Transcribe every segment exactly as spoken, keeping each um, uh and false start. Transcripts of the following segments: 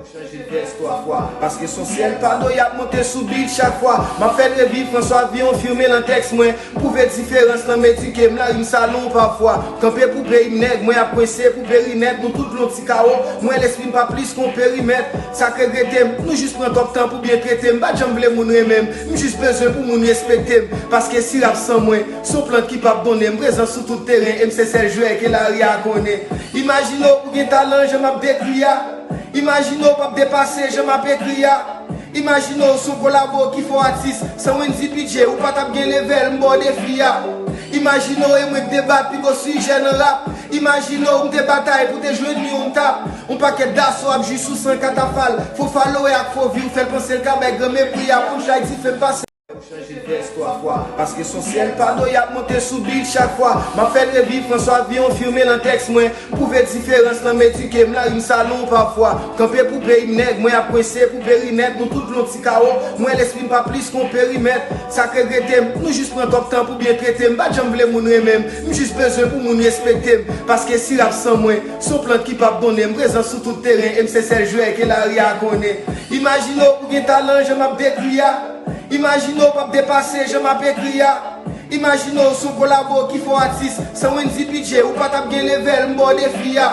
Chanje vès twa fwa, paske s on syèl pado y ap monte sou bit chak fwa. M ap fè l reviv François Villon, fimen nan tèks mwen. Pwouve diferans lan, m edike m, lari m salon pafwa. Kanpe pou peyi m nèg, mwen ap kwense pou peri nèt. Nou tout lon ti kawo, mwen lespri m pa plis k on perimèt. Sa k regrete m, nou jis pran twòp tan pou byen trete m. M pa t janm vle moun renmen m, m jis bezwen pou moun respekte m. Paske si rap san mwen, s on plant ki p ap donnen m prezans sou tout teren, e m se sèl jwè ke lari a konnen. Imajine w pou gen talan jan m ap dekri a. Imajine w p ap depase jan m ap ekri a. Imajine w s on kolabo ki fè w atis, san Wendy P J ou pa t ap gen level, m ba w defi a. Imajine w e mwen k debat pi gwo sijè nan rap. Imajine w m te batay pou te jwenn li yon tap. On pakèt daso ap jwi sou san katafal. Fo falowe ak fo vi w fè l panse l ka bay gran mepri a. Punchline dife m pase. Chanje vès twa fwa, paske s on syèl pado y ap monte sou bit chak fwa. M ap fè l reviv François Villon, fimen nan tèks mwen. Pwouve diferans lan, m edike m, lari m salon pafwa. Kanpe pou peyi m nèg, mwen ap kwense pou peri nèt. Nou tout lon ti kawo, mwen lespri m pa plis k on perimèt. Sa k regrete m, nou jis pran twòp tan pou byen trete m. M pa t janm vle moun renmen m, m jis bezwen pou moun respekte m. Paske si rap san mwen, s on plant ki p ap donnen m prezans sou tout teren, e m se sèl jwè ke lari a konnen. Imajine w pou gen talan jan m ap dekri a. Imajine w p ap depase jan m ap ekri a. Imajine w s on kolabo ki fè w atis, san Wendy P J ou pa t ap gen level, m ba w defi a.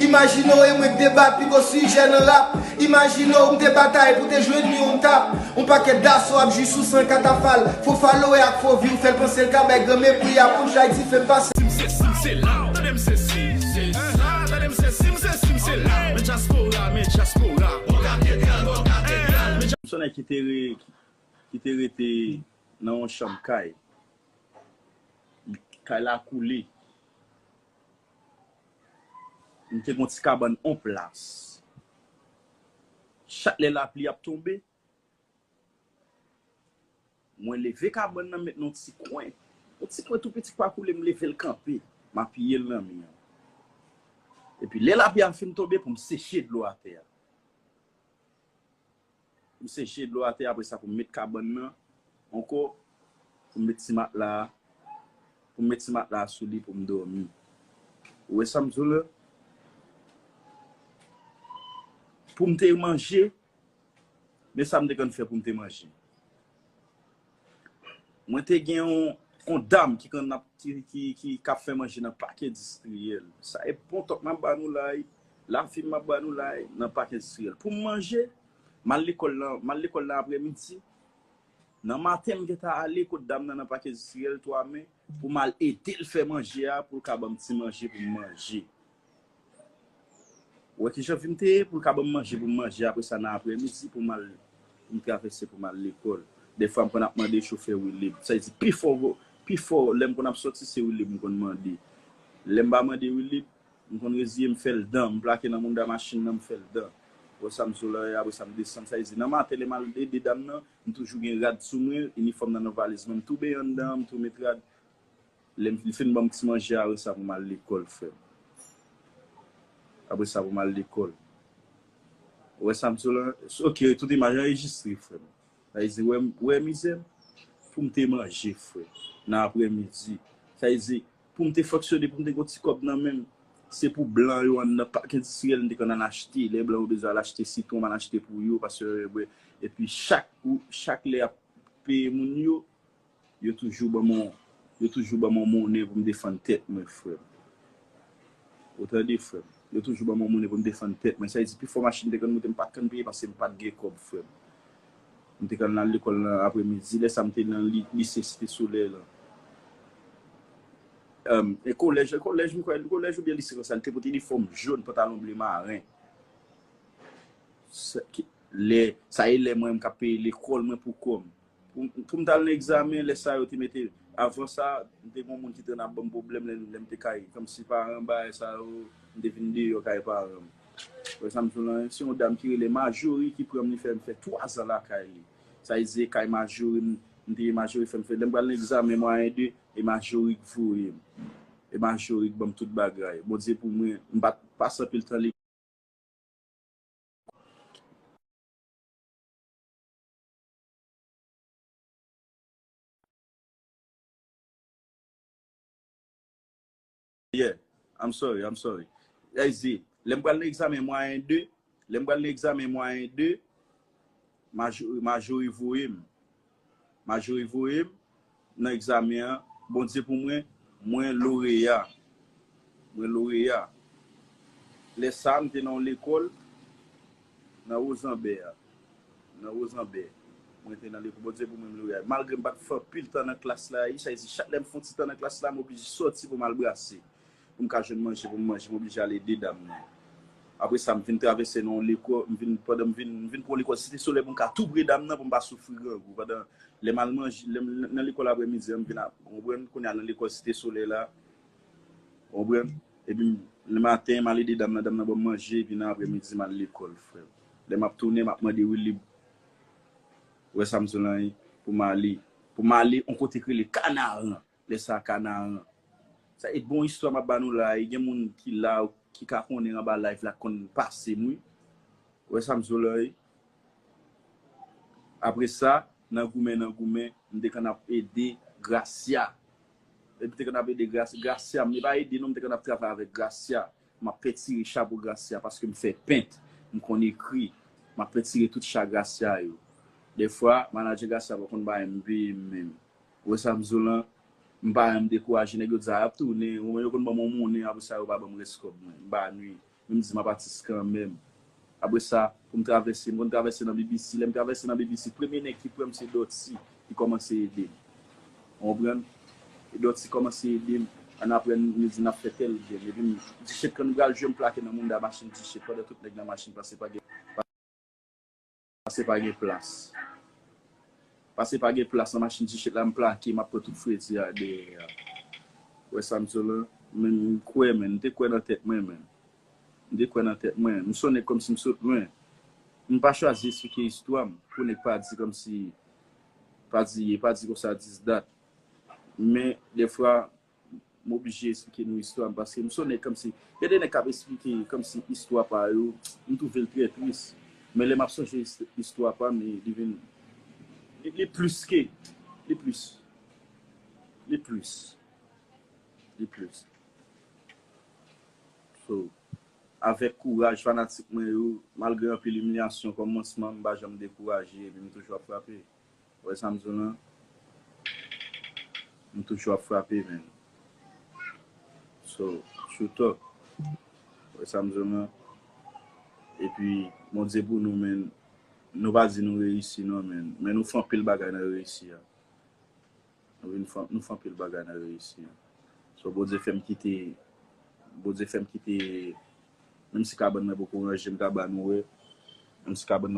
Imajine w e mwen k debat pi gwo sijè nan rap. Imajine w m te batay pou te jwenn li yon tap. On pakèt daso ap jwi sou san katafal. Fo falowe ak fo vi w fè l panse l ka bay gran mepri a. Punchline dife m pase. Si m se si m se la, tande m se si, se sa, tande m se si m se si m se la. Men dyaspora, men dyaspora. Bon katedral, bon katedral. Men dya- M se nèg ki te re- ki te rete nan yon chanm kay. Kay la koule. M te gon ti kabann on plas. Chak lè lapli ap tonbe, mwen leve kabann nan, met nan yon ti kwen. Yon ti kwen tou piti k pa koule, m leve l kanpe. M apiye l nan mi an. Epi lè lapli a fin tonbe, pou m seche dlo atè a. M seche dlo atè, apre sa pou m met kabann nan ankò, pou m met ti matla a, pou m met ti matla a sou li pou m dòmi. Ou wè sa m di w la? Pou m te manje, men sa m te konn fè pou m te manje. Mwen te gen yon, yon dam ki konn ap, ki, ki, ki, k ap fè manje nan pak endistriyèl. Sa e bon tòk m ap ba nou la, lavi m ap ba nou la nan pak endistriyèl. Pou m manje, m al lekòl nan, m al lekòl nan aprèmidi. Nan maten, m gentan ale kot dam nan nan pak endistriyèl twa men pou m al ede l fè manje a, pou l ka ban m ti manje pou m manje. Ou wè kijan vi m te ye, pou l ka ban m manje pou m manje, apre sa nan aprèmidi pou m al, pou m travèse pou m al lekòl. Dèfwa m konn ap mande chofè Wilib. Sa vle di pifò, pifò lè m konn ap sòti se Wilib m konn mande. Lè m pa mande Wilib, m konn reziye m fè l dan, m plake nan mounda machin nan m fè l dan. Ou wè sa m sou la, apre sa m desann, sa vle di nan maten lè m al ede dam nan, m toujou gen rad sou mwen, inifòm nan nan valiz mwen, m tou benyen anndan, m tou met rad. Lè m, li fin ban m ti manje a, apre sa pou m al lekòl, frè m. Apre sa pou m al lekòl. Ou wè sa m di w la? Ok, tout imaj anrejistre, frè m. Sa vle di, wè, wè mizè m? Pou m te manje, frè, nan aprèmidi. Sa vle di, pou m te fonksyone, pou m te gen yon ti kòb nan men m, se pou blan yo anndan pak endistriyèl, m te konn al achte. Lè blan yo bezwen al achte sitwon, m al achte pou yo, paske yo bwè. Epi chak, chak lè y ap peye moun yo, yo toujou ban m yon, yo toujou ban m yon monnen pou m defann tèt mwen, frè m. Ou tande, frè m? Yo toujou ban m yon monnen pou m defann tèt mwen. Sa vle di, pifò machin te konn moute, m pa t konn peye paske m pa t gen kòb, frè m. M te konn al lekòl nan aprèmidi. Lè sa, m te nan li-, lise Site Solèy lan. Em, e kolèj, e kolèj, m kwè, kolèj oubyen lise konsa, li te pote inifòm jòn, pantalon ble maren. Sa, ki, lè, sa e lè mwen, m ka peye lekòl mwen pou kò m. Pou, pou m t al nan egzamen, lè sa yo te mete, avan sa, m te gen yon moun ki te konn ap ban m pwoblèm lè, lè m te kay, kòmsi paran bagay sa yo, m te vin deyò kay paran m. Wè sa m di w lan, se yon dam ki rele Majori ki pran m, li fè m fè twa zan lakay li. Sa vle di, e kay Majori, m, m te ye Majori fè m fè. Lè m pral nan egzamen mwayen de, e Majori k voye m. E Majori k ban m tout bagay. Bondye pou mwen, m pa t pase anpil tan li Yeah, I'm sorry, I'm sorry. Sa vle di, lè m pral nan egzamen mwayen de, Lè m pral nan egzamen mwayen de, Majo, Majori voye m. Majori voye m nan egzamen an. Bondye pou mwen, mwen loreya. Mwen loreya. Lè sa a, m te nan yon lekòl nan Wozanbè a. Nan Wozanbè. Mwen te nan lekòl. Bondye pou mwen, m loreya. Malgre m pa t fè anpil tan nan klas la, sa vle di chak lè m fè yon ti tan nan klas la, m oblije sòti pou m al brase. Pou m ka jwenn manje pou m manje, m oblije al ede dam nan. Apre sa, m vin travèse nan yon lekòl, m vin, pandan m vin, m vin pran yon lekòl Site Solèy pou m ka tou pre dam nan pou m pa soufri grangou. Pandan, lè m al manje, lè m nan lekòl aprèmidi an, m vin ap, w konprann, kounye a nan lekòl Site Solèy la, w konprann, epi m, lè maten, m al ede dam nan, dam nan ban m manje, epi nan aprèmidi, m al lekòl, frè m. Lè m ap tounen, m ap mande Willy, w wè sa m di w lan, pou m ale, pou m ale yon kote k rele Kanaran. Lè sa a, Kanaran. Sa e bon istwa m ap ba nou la, e gen moun ki la, ki ka konnen anba live la, k konn pase m, wi. W wè sa m di w la, wi. Apre sa, nan goumen, nan goumen, m te konn ap ede Gracia. Epi m te konn ap ede Gracia. Gracia, m te pa ede non, m te konn ap travay avèk Gracia. M ap pentire cha pou Gracia, paske m fè pent, m konn ekri. M ap pentire tout cha Gracia yo. Defwa, manadjè Gracia pa konn bay m peye m menm. Ou wè sa m di w lan? M pa janm dekouraje, nèg yo di, "A, y ap tounen." Ou yo konn ban m yon monnen, apre sa, yo pa ban m rès kòb mwen. M pa nwi. Men m di, "M ap atis kanmenm." Apre sa, pou m travèse, m konn travèse nan B B C. Lè m travèse nan B B C, premye nèg ki pran m se Dòti, ki kòmanse ede m. Ou konprann? E Dòti kòmanse ede m. Annapre, nou di n ap fè tèl game. Epi m, Dichèt, kan nou pral jwe, m plake nan mounda machin Dichèt, pandan tout nèg nan machin, paske pa gen Paske pa gen plas. Paske pa gen plas nan machin Dichèt la, m plake, m ap pran tout fredi a dèyè a. Ou wè sa m di w lan? Men m kwè, men, m te kwè nan tèt mwen, men. M te kwè nan tèt mwen. M sonnen kòmsi m sot lwen. M pa chwazi esplike istwa m pou nèg pa di kòmsi, pa di, pa di konsa dis dat. Men, defwa, m oblije esplike nou istwa m, paske m sonnen kòmsi, gen de nèg k ap esplike kòmsi istwa pa yo, m twouve l trè tris. Men lè m ap sonje ist-, istwa pa m, li, li vin, li, li plis ke, li plis, li plis, li plis. So, avèk kouraj fanatik mwen yo, malgre anpil imilyasyon kòmansman, m pa janm dekouraje, epi m toujou ap frape. Ou wè sa m di w lan? M toujou ap frape, men. So, true talk. Ou wè sa m di w lan? Epi, Bondye pou nou, men. Nou pa di nou reyisi, non, men. Men nou fè anpil bagay nan reyisi a. Nou vin fè, nou fè anpil bagay nan reyisi a. So, Bondye fè m kite, Bondye fè m kite, menm si kabann mwen poko ranje, m ka ba nou wè. Menm si kabann mwen